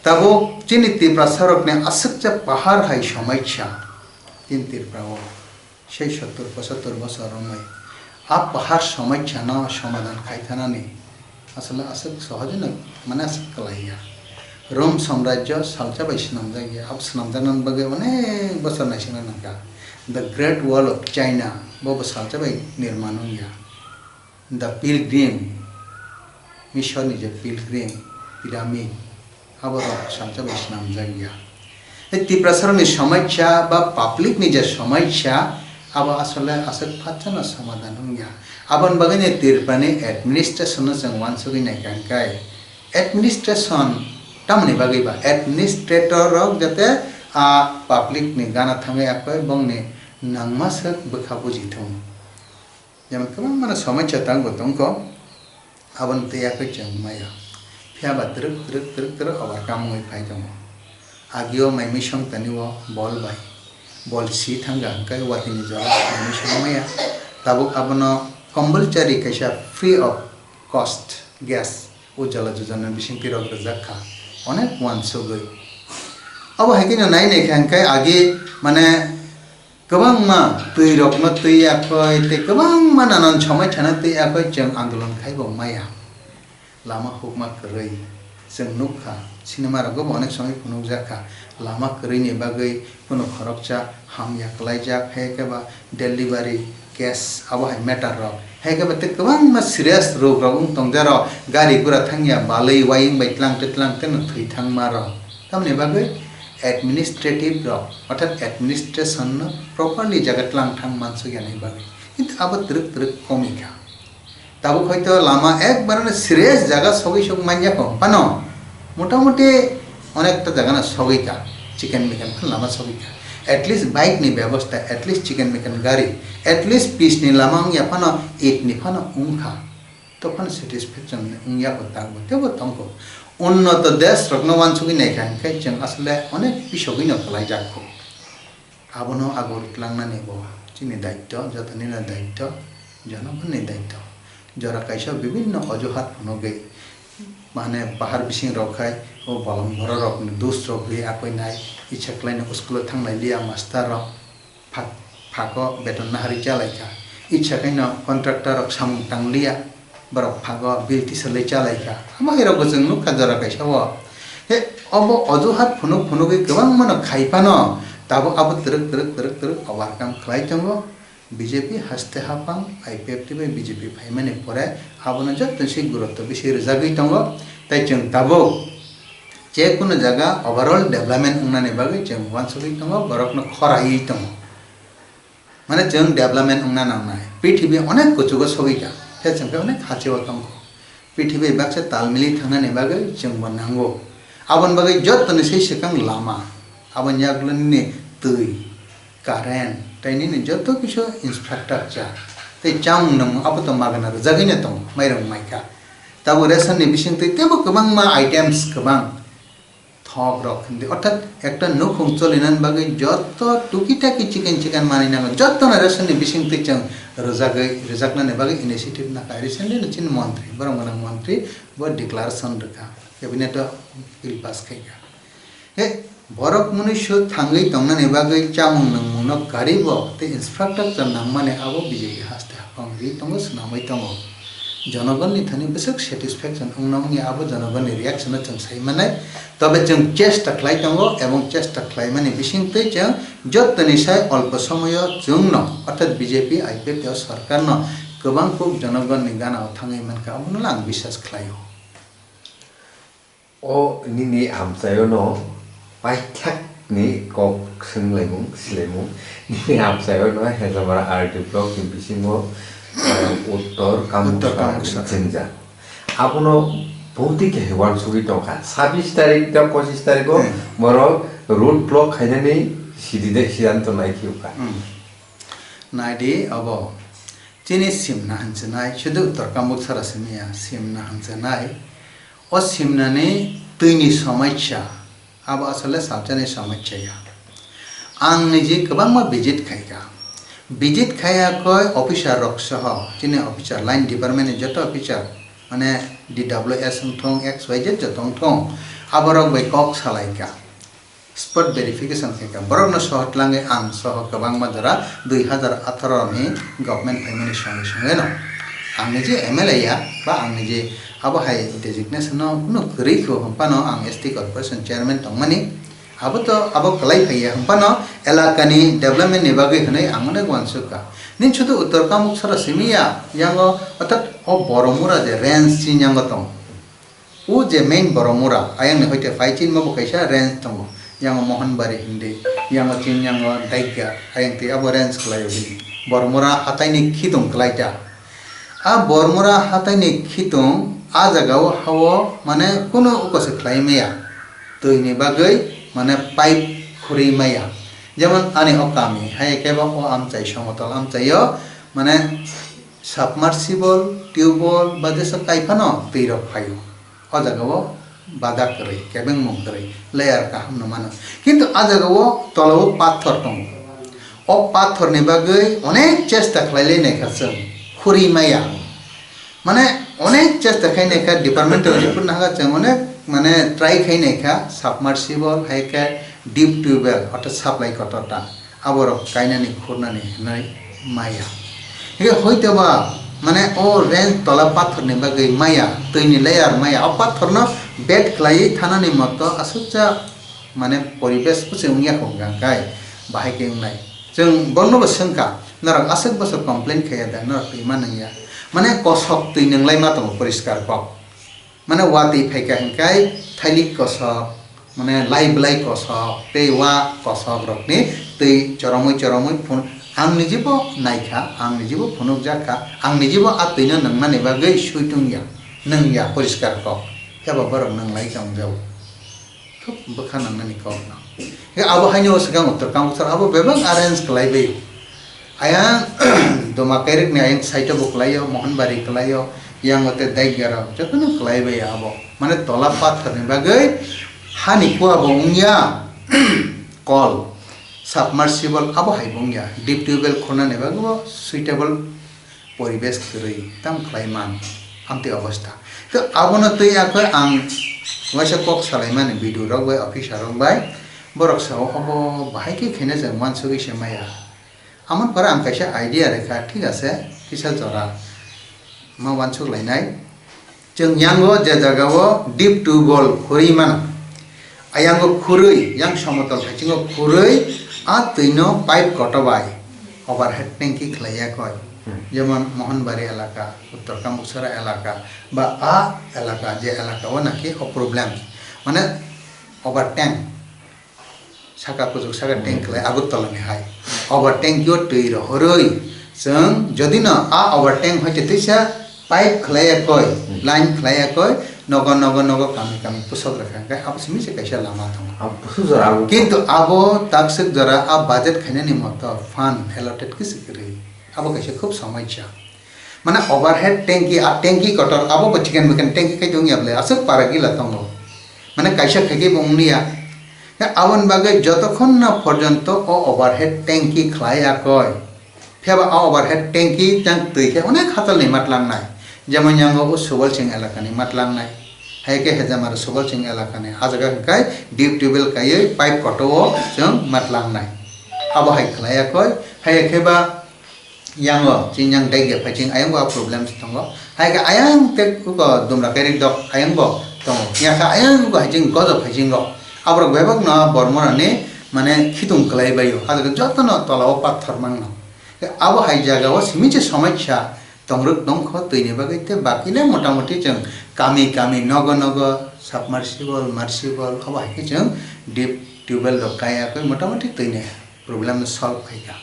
Tabuk chini Tiprasarokni aswk je pahar hai somaisa, tin Tripura o. Sei sottor pochattor bosor romwi a pahar somaisano somadan khai thanani asole aswk sohojeno, mane, aswk kwlaiya. Rom samrajyo salsa bai swnamjakya, abo swnamjaknani bagwi onek bosor naisingna nangkha. The Great Wall of China bobo salsa bai nirman wngya. The Pilgrim, Misor ni je Pilgrim, Pyramid, abo rok salsa bai swnamjak ya. Tei Tiprasa rok ni somaisa ba public ni je somaisa, abo asole aswk phatsa no somadan wng ya. Aboni bagwi ni Tripura ni administration no chwng uansugwi naikha hwnkhe, administration tamoni bagwi ba administrator rok jate a public ni gana thangwi akhoi bongni nangma swk bwkha buji thung. Jemon kwbangma no somaisa tang bo tongkho, aboni tei yakhe chwng maya. Phiya ba twrwk twrwk twrwk twrwk overcome wngwi phai tongo. Agio mai misong tani o bol bai. Bol si thangkha hwnkhe watini jora mai misong maya. Tabuk abono compulsory kaisa free of cost gas. Ujjwala Yojana bisingtwi rok rwjak kha, onek uansugwi. Abo hai kheno nai nai kha hwnkhe agi, mane, Kwbangma twi rokno twi yakhoi tei kwbangma nanan somai thana twi yakhoi chwng andolon khai bo maya. Lama hukma kwrwi. Chwng nukha, cinema rogo bo onek somoi phunukjak kha. Lama kwrwini bagwi kunu khoroksa hamya kwlaijak, hai khe ba delivery case abo hai matter rok. Hai khe ba tei kwbangma serious rok rok wng tongjak rok, gari gura thangya balwi wayung bai tlang tei tlang tei no thwi thangma rok. Tamoni bagwi administrative rok, orthat administration no properly jaga tlang thang mansukya nai bagwi. Kintu abo twrwk twrwk komikha. Tabuk hoito lama ekbarano serious jaga sogwi sok manya kho phano, motamuti onekta jagano sogwi kha, chicken mikan phano lama sogwi kha. At least bike ni bebosta, at least chicken mikan gari, at least pitch ni lama wngya phano, it ni phano wngkha. To phano satisfaction wngya kho, tabuk tebo tongkho. Unnoto desh rokno wansugwi naikha hinkhe chwng asle onek pisogwino kwlaijak kho. Abono agor tlangnani bo chini daitto, jotonino daitto, jonogonni daitto. Jora kaisa bibinno ojuhat phunugwi, mane, bahar bising rok khai, o bolong borok rokni dus rok ri akwinai, icha kwlaino school o thanglai liya master rok, phak-, phago beton naharwi chalaikha, icha khaino contractor rok samung tangliya. Borok phago bill tisalwi chalaikha. Amo hai rokbo chwng nukha jora kaisa o. He, obo ojuhat phunuk phunugwi kwbangmano khai phano, tabuk abo twrwk twrwk twrwk twrwk overcome khlai tongo. B J P haste haphang I P F T bai B J P phaimani pore abono joto se gurutto bisi rwjagwi tongo. Tai chwng tabuk je kunu jaga overall development wngnani bagwi chwng uansugwi tongo, borokno khoraiwi tongo. Mane chwng development wngna nangnai. Prithibi onek kuchugo sogwi kha, khe chwng khe onek hacheo tongkho. Prithibi baksa tal mili thangnani bagwi chwngbo nango. Aboni bagwi jottoni se swkang lama, aboni yagulo nini twi, current, tei nini joto kisu infrastructure, tei chamung nangmung abo to magana rwjagwino tongo, mairung maikha. Tabuk ration ni bisingtwi teibo kwbangma items kwbang. Thok rok hindi, orthat ekta nukhung cholinani bagwi joto tuki taki chiken chiken manwi nango, jotono ration ni bisingtwi chwng rwjagwi, rwjaknani bagwi initiative nakha. Recently no chini montri, borok gwnang montri bo declaration rwkha, cabinet o bill pass khaikha. He, borok mwnwi su thangwi tongnani bagwi chamung nangmungno karibo tei infrastructure nangmani abo B J P haste haphang ri tongo, swnamwi tongo. Jonogonni thani bwswk satisfaction wngna wngya abo jonogonni reaction no chwng sai manai. Tobe chwng chesta khlai tongo ebong chesta khlaimani bisingtwi chwng jottoni sai olpo somoyo chwngno, orthat B J P I P F T o sorkarno kwbang kuk jonogonni ganao thangwi mankha, abono ang biswas khlaio. O nini amchaiono paithakni kok swnglaimung, silaimung. Nini amchaiono Hejamara R D block ni bisingo, eh, Uttor Uttor Kamuksara Kamuksara. Jengja. Abono bouti khe uansugwi tongkha. Sabis tarik da pochis tariko Hmm. borok road block khainani sidi de sidanto naikhiyokha. Hmm. Naidi obo. Chini simna hinsinai, sudu Uttor Kamuksara simiya, simna hinsinai. O simnani twini somosya, abo asole salsani somosya ya. Ang niji kwbangma visit khaikha. Visit khaiya koi officer rok soho, chini officer, line department ni joto officer, mane D W S wngthong, X Y Z joto wngthong, aborok bai kok salaikha. Spot verification khaikha. Borokno soho tlangwi ang soho kwbangma jora dui hazar atharo ni government phaimani songwi songwino. Ang niji M L A ya, ba ang niji abo hai designation no kunu kwrwi kho hwnphano ang S T corporation chairman tongmani. Abo to abo kwlai phaiya hwnphano elakani development ni bagwi hwnwi ang onek uansukha. Nini sudu Uttor Kamuksara simi ya, yango, orthat o Boromura je range chini yango tong. O je main Boromura, ayang ni hoite phai chini bo kaisa range tongo. Yango Mohanbari hindi, yango chini yango Daigga, ayang twi abo range kwlaio bini. Boromura hatai ni khitung kwlai ta. A Boromura hatai ni khitung a jaga o ha o mane kunu uko se khlai maya. Twi ni bagwi mane pipe khurui maya. Jemon ani o kami, hai khe bo o amchai somotol amchai o mane submersible, tubewell ba jesa kai phano twi rok phai o. O jaga o badak kwrwi, kebengmung kwrwi, layer kaham no mano. Kintu a jaga o tola o pathor tongo. O pathor ni bagwi onek chesta khlai lai naikha chwng, khuri maya. Mane onek chesta khai naikha, departmental report nahakha chwng onek mane try khai naikha, submersible hai khe deep tubewell, orthat supply kotor ta. Aborok kainani khurnani hinwi maya. Hingkhe hoitoba, mane, o range tola pathorni bagwi maya, twini layer maya, o pathorno bed khlaiwi thanani moto aswkcha, mane, poribesh kuchi wngya kho hwnkha khe bahai khe wngnai. Chwng bonobo swngkha, norok aswk bosor complain khaiya da, norok twima nangya. Mane, kosok twi nwnglai ma tongo poriskar kok. Mane watwi phaikha hinkhai thailik kosok, mane lai belai kosok tei wa kosok rokni twi choromwi choromwi phun-, ang nijibo naikha, ang nijibo phunukjakha, ang nijibo a twino nungmani bagwi sui tungya, nungya poriskar kok, phiyaba borok nunglaikha wngjago. Thuk bwkha nangnani kok no. He abo haino swkang Uttar Kambuksar abo bebak arrange khlaibai. Ayang Doma Kairikni ayang side o bo khlaio, Mohanbari khlaio, yang o tei Daigyarao jotono khlaibai abo. Mane tola patharni bagwi hani kua bo wngya kol, submersible abo hai bo wngya. Deep tubewell khornani bagwi bo suitable poribesh kwrwi tamo khlai man, amtwi obostha. To abono twi akhoi ang waisa kok salaimani B D O rok bai, officer rok bai, borok sao obo bahai khe khaina chwng uansugwi se maya. Amon pore ang kaisa idea rwkha, thik ase, kisa jora ma uansuk lainai. Chwng yango je jagao deep tubewell khurwi mano. Ayango khurwi, yang somotol haisingo khurwi, a twino pipe koto bai overhead tanki khlaiya koi. Hmm. Jemon Mohanbari elaka, Uttar Kambuksara elaka, ba a elaka, je elaka o naki o problem. Mane over tank, saka kuchuk saka tank khlai Agartala ni hai. Over tank o twi rohorwi, chwng jodi no a over tank hoite twisa pipe khlaiya koi, hmm, line khlaiya koi, nogo, nogo, nogo, kami, kami pusok rwkha, hwnkhe abo simi se kaisa lama tongo. Abo pusuk jora abo. Kintu abo takswk jora a budget khainani moto fund allotted khe se kwrwi. Abo kaisa khub somosya. Mane overhead tanki, a tanki kotor, abo bo chicken micken tanki khai tongya bwle, aswk para gila tongo. Mane kaisa khai khe bo wngya. Aboni bagwi jotokhon na porjonto o overhead tanki khlaiya koi. Phiya ba a overhead tanki tang twi khe onek hatalni matlangnai. Jemon yango o Subal Singh elakani matlangnai. Hai khe Hejamar Subal Singh elakani. A jaga hwnkhe deep tubewell kaiwi pipe koto o chwng matlangnai. Abo hai khlaiya koi. Hai khe ba yango chini yang dai ge phai ching ayang bo problem tongo. Hai khe ayang te ko dumra kairik dok ayang bo tongo. Ya khe ayang bo hai ching gojo phai ching go. Aborok bebak no bormorani mane khitung kwlai baio. A jaga jotono tola o pathor mangno. Abo hai jaga o simi se somosya tongrwk tongkho twini bagwi, tei bakile motamoti chwng kami kami nogo nogo submersible, mersible abo hai khe chwng deep tubewell rok kaiya khe motamoti twini problem no solve khaikha.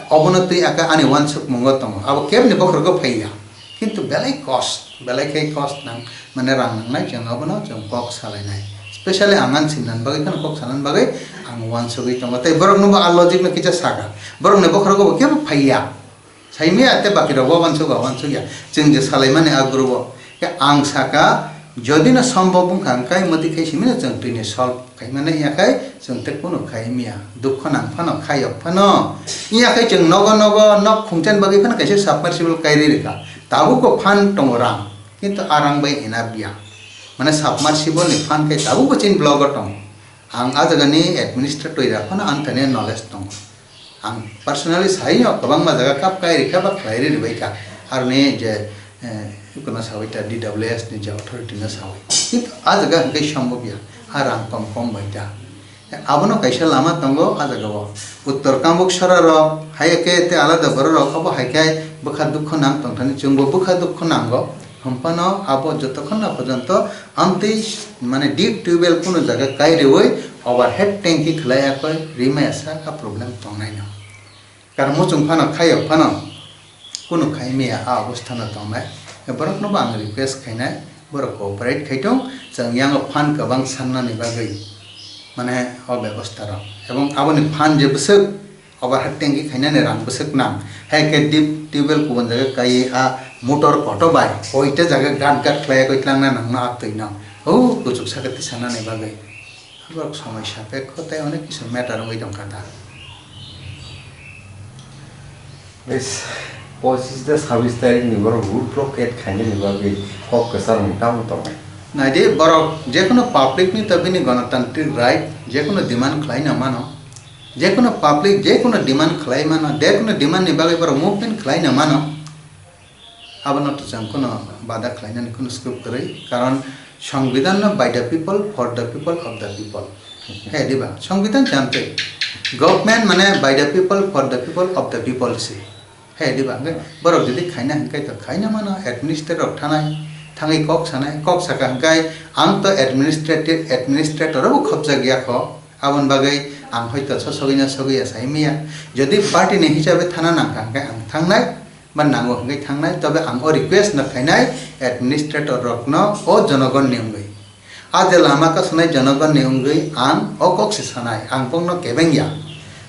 Obono twi aka ani uansukmungo tongo, abo kebni bokhorogo phaiya. Kintu belai cost, belai khe cost nang, mane rang nangnai, chwng obono chwng kok salainai. Specially ang ani sinani bagwi kheno kok sanani bagwi ang uansugwi tongo. Tei borokno bo a logic no kisa saka. Borokni bokhorogo bo kebo phaiya. Saimaya tei bakirok bo uansuk ba uansukya. Chwng je salaimani a group o. Khe ang saka, jodi no sombhob wngkha hwnkhe motwi khe simino chwng twini solve khaimani ya khai chwng tei kunu khaimya. Dukho nang phano, khayok phano. Ya khai chwng nogo nogo nok khungchani bagwi phano kaisa submersible kairi rwkha. Tabuk bo fund tongo rang. Kintu a rang bai enough ya. Mane submersible ni fund khai tabuk bo chini block o tongo. Ang a jagani administrator ya phano ang thani knowledge tongo. Ang personally saino kwbangma jaga kap kai rikha ba khlai ri ribai kha. Aroni je, eh, kono sawi ta D W S ni je authority no sawi. Kintu a jaga hwnkhe sombhob ya. A rang kom kom bai ta. Abono kaisa lama tongo a jaga o. Uttor Kambuksora rok, hai khe te alada borok rok, obo hai khe bwkha dukho nang tongthani chwngbo bwkha dukho nango. Hwnphano abo jotokhon na porjonto amtwi mane deep tubewell kunu jaga kai riwi overhead tanki khlai ya koi rimaya sa a problem tongnai no. Karon muchung phano khayok phano kunu khai maya a obostha no tongnai. Borok no bo ang request khainai borok cooperate khai tong chwng yango fund kwbang sannani bagwi mane o bebostha rok ebong aboni fund je bwswk overhead tanki khainani rang bwswk nang. Hai khe deep tubewell kubun jaga kaiwi a motor koto bai oita jaga gat gat khlai koi tlangnai nangno a twi no. O kuchuk saka tisanani bagwi. Borok somoi sapekho tei onek kisu matter wngwi tongkha ta. Is pochis de sabis tarik ni borok road blockade khainani bagwi kok kwchar mung tamo tongnai. Naidi borok jekunu public ni to bini gonotantrik right jekunu demand khlaina mano. Jekunu public jekunu demand khlai mano, jekunu demand ni bagwi borok movement khlai no mano. Abono to chwng kheno bada khlainani kheno scope kwrwi, karon Songbidan no by the people, for the people, of the people. He diba? Songbidan chantwi. Government mane by the people, for the people, of the people se. He diba? Hwnkhe borok jodi khaina hwnkhe to khaina mano, administrator rok thanai, thangwi kok sanai, kok saka hwnkhe ang to administrative, administrator bo khopjak ya kho. Aboni bagwi ang hoito so sogwi no sogwi ya sai maya. Jodi party ni hisabe thana nangkha hwnkhe ang thangnai. Ba nango hwnkhe thangnai, tobe ang o request no khainai administrator rokno o jonogon ni wngwi. A je lama kasonai jonogon ni wngwi ang o kok se sanai, ang bokno kebeng ya.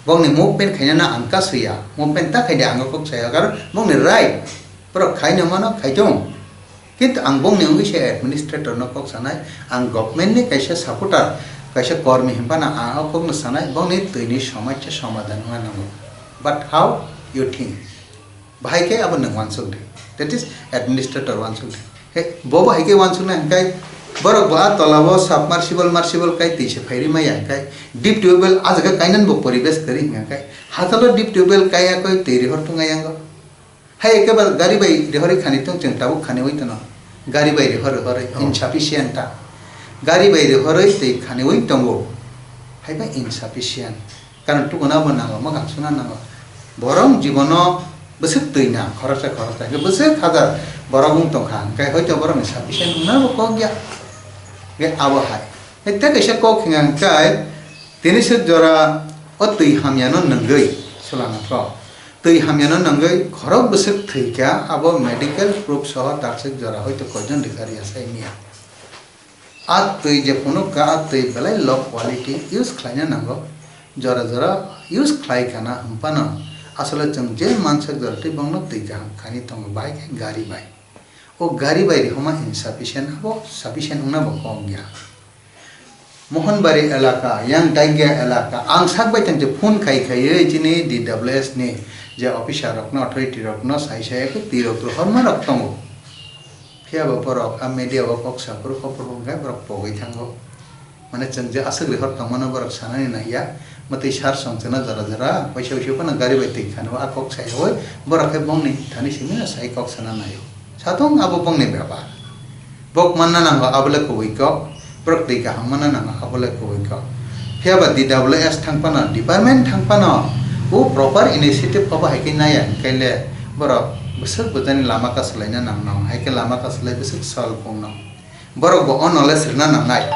Bokni movement khainano ang kasui ya, movement ta khaide ang o kok saya, karon bokni right, borok khaino mano khaitung. Kintu ang bokni wngwi se administrator no kok sanai, ang government ni kaisa supporter, kaisa kormi hinphano ang o kokno sanai, bokni twini somasya somadhan wngna nango. But how you think? Bahai khe abo nwng uansuk di. That is administrator uansuk di. He, bobo hai khe uansuknai hwnkhe borok bo a tola o submersible, mersible kai twi se phairi maya hwnkhe deep tubewell a jaga kainani bo poribesh kwrwi hwnkhe hachalo deep tubewell kaiya koi twi rihor tungya yango. Hai ekebar gari bai rihorwi khani tong chwng tabuk khaniwi tono. Gari bai rihor rihorwi Oh. insufficient ta. Gari bai rihorwi twi khaniwi tongo. Haiba insufficient. Karon tukuna bo nango, mwkhang suna nango. Borok jibono bwswk twi na, khoroksa khoroksa. Hwnkhe bwswk hajar borok wng tongkha. Hwnkhe hoito borokni sufficient wngna bo kok ya. Hwnkhe abo hai. Hwnkhe tei kaisa kok hwnka hwnkhe tini swk jora o twi hamyano nangwi sulana kok. Twi hamyano nangwi khorok bwswk thwikha, abo medical proof soho takswk jora hoito koijon rikha riya sai miya. A twi je phunukha, a twi belai low quality use khlaina nango. Jora jora use khlai khana hwnphano asole chwng je mansak jora twi bongno twi kaham khaini tongo, bahai khe gari bai. O gari bai rihoma insufficient, abo sufficient wngna bo kok ya. Mohanbari elaka, yang Daigya elaka, ang sak bai tang je phone khai khaiwi chini D W S ni je officer rokno, authority rokno sai sai khe twi rok rohorma rok tongo. Phiya bo borok a media o kok sa phuru, kok phuru hwnkhe borok pogwi thango. Mane chwng je aswk rihor tongmano borok sanani naiya, mwtwi sar song chwngno jora jora, waisa waisa phano gari bai twi khani o a kok sai oi, borok khe bongni thani simi no sai kok sana naio. Satung abo bongni bepar. Bok manna nango abo le kubui kok, borok twi kaham manna nango abo le kubui kok. Phiya ba D W S thang phano, department thang phano, o proper initiative abo hai khe naiya hwnkhe le borok bwswk bwjani lama kaslaina nang nang, hai khe lama kaslai bwswk sal pung nang. Borok bo o knowledge rwna nangnai.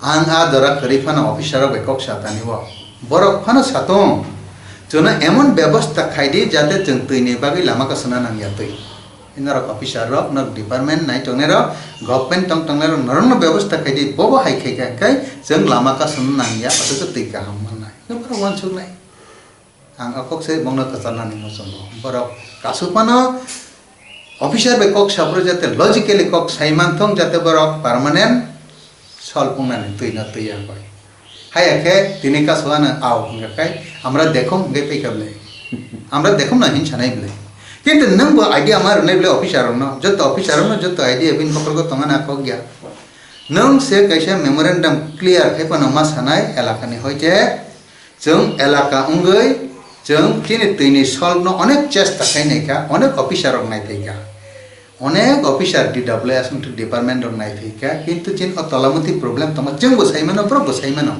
Ang a jora kwrwi phano officer rok bai kok sa tani o. Borok phano satung. Chwngno emon bebosta khai di jate chwng twi ni bagwi lama kasuna nang ya twi. Norok officer rok, norok department nai tongnai rok, government tong tongnai rok, norok no bebosta khai di, bobo hai khai kha khai chwng lama kasuna nang ya, othocho twi kaham mannai. Norok uansuk nai. Ang a kok se bongno kwcharnani muchungo. Borok kasuk phano officer bai kok saphuru jate logically kok sai manthung jate borok permanent sol pungnani twi no twi ya koi. Haya khe tini kasu ano au hwnkha khai amra dekhum hwnkhe twi kha bwle. Amra dekhum na hin sanai bwle. Kintu nwng bo idea ma rwnai bwle officer rokno, joto officer rokno joto idea bini bokhorgo tongna kok ya. Nwng se kaisa memorandum clear khai phano ma sanai elakani hoite. Chwng elaka wngwi chwng chini twini solve no onek chesta khai nai kha, onek officer rok nai phai kha, onek officer D W S wngthu department rok nai phai kha, kintu chini o tola moti problem tongma chwng bo sai mano, borok bo sai mano.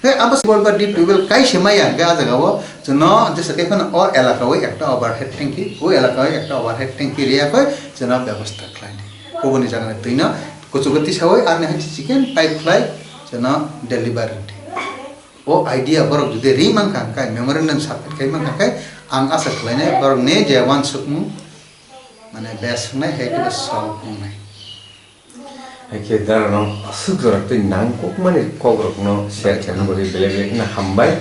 He abo se bolba deep tubewell kai se maya hwnkhe a jaga o chwngno jesa khe phano o elaka o ekta overhead tanki, o elaka o ekta overhead tanki riya khe chwngno bebosta khlai di. Kubuni jaga ni twi no kuchugo tisawi arni hai chicken pipe khlai chwngno deliver di. O idea borok jodi ri mankha hwnkhe, memorandum submit khai mankha khe, ang asa khlainai borokni je uansukmung mane bes wngnai hai khe solve wngnai. Hai khe dara no aswk jora twi nangkukmani kok rokno share khaina bagwi belai belai kheno hambai.